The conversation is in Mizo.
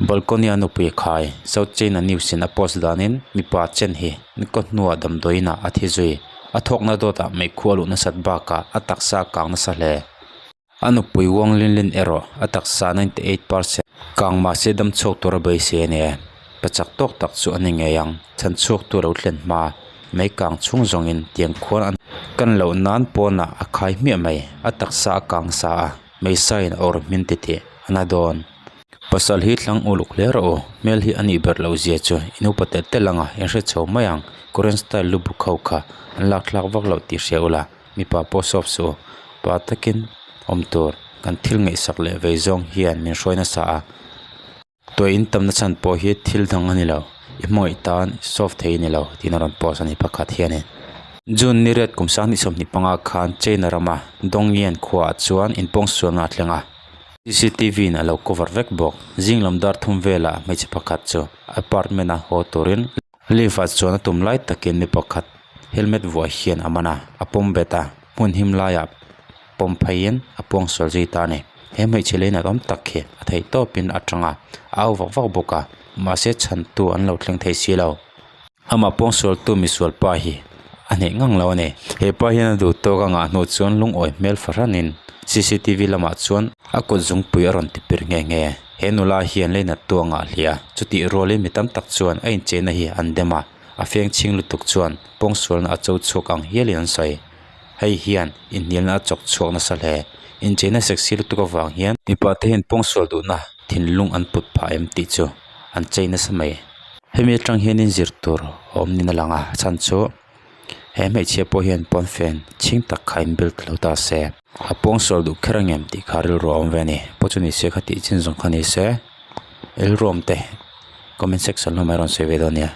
Balcony a nupui khai South China News in a post danin mipa chen hi nikaw hnuah damdawiin ah a thi zui. A thawkna dawtah meikhu a luh nasat bakah a taksa a kang nasa hle. A nupui Wang Linlin erawh a taksa 98 percent kang mahse dam chhuak tur a beisei a ni e. Pachak tawk tak chu a ni ngei ang. Chhan chhuak tu lo thlen hma mei kang chhung zawngin tiang khuan an kan loh nan pawnah a khai hmiah mai. A taksa a kang sa a, meisain a awr hmin titih a na dawn. Pasal hi thlang uluk hle rawh u, hmel hi a nih ber loh zia chu in upa telh telh ang a, in hre chho mai ang, Korean style lu buk ho kha an lak thlak vak loh tih hria ula, mipa pawh sawp suh u, pa takin awm tur kan thil ngaihsak leh vei zawng hian min hruai nasa a, tuai in tamna chhan pawh hi thil dang a ni lo, i hmangaih tan soft thei a ni lo tiin a rawn post a ni pakhat hianin. June ni riat kum sang hnih 25 khan China rama Dongyan khuaah chuan inpawngsualna a thleng a. Cctv in a lo cover vek bawk. Zing lam dar thum velah hmeichhe pakhat chu apartment a haw turin lift ah chuan a tum lai takin mi pakhat helmet vuah hian a man a, a pawm bet a, hmun him laiah pawm pheiin a puang sual zui ta a ni. He hmeichhe lei nat awm tak hi a theih tawpin a tang a, a au vak vak bawk a, mahse chhantu an lo thleng thei si lo. Amah puang sualtu misual pa hi a hneh ngang lo a ni. He pa hian a duh tawk a ngah hnu chuan lungawi hmel fahranin cctv lamah chuan a kut zungpui a rawn ti pir nghe nghe. He nula hian leinat tu a ngah hliah a, chutih rualin mi tam tak chuan a incheina hi an dem a, a feng chhing lutuk chuan pawngsualna a cho chhuak ang hialin an sawi. Hei hian inhnialna a chawk chhuak nasa hle. Incheina sexy lutuk avang hian mipa te hian pawngsual duhna thinlung an put phah em tih chu an chei nasa mai. Hemi atang hianin zir tur a awm niin a lang a chhan chu he hmeichhia pawh hian pawnfen chhing tak kha in build lo ta se a pawngsual duh kher ang em tih kha rilru a awm ve a ni pawh chu ni se kha tih chin zawng kha ni se rilru awm te comment section lamah i rawn sawi ve dawn nia.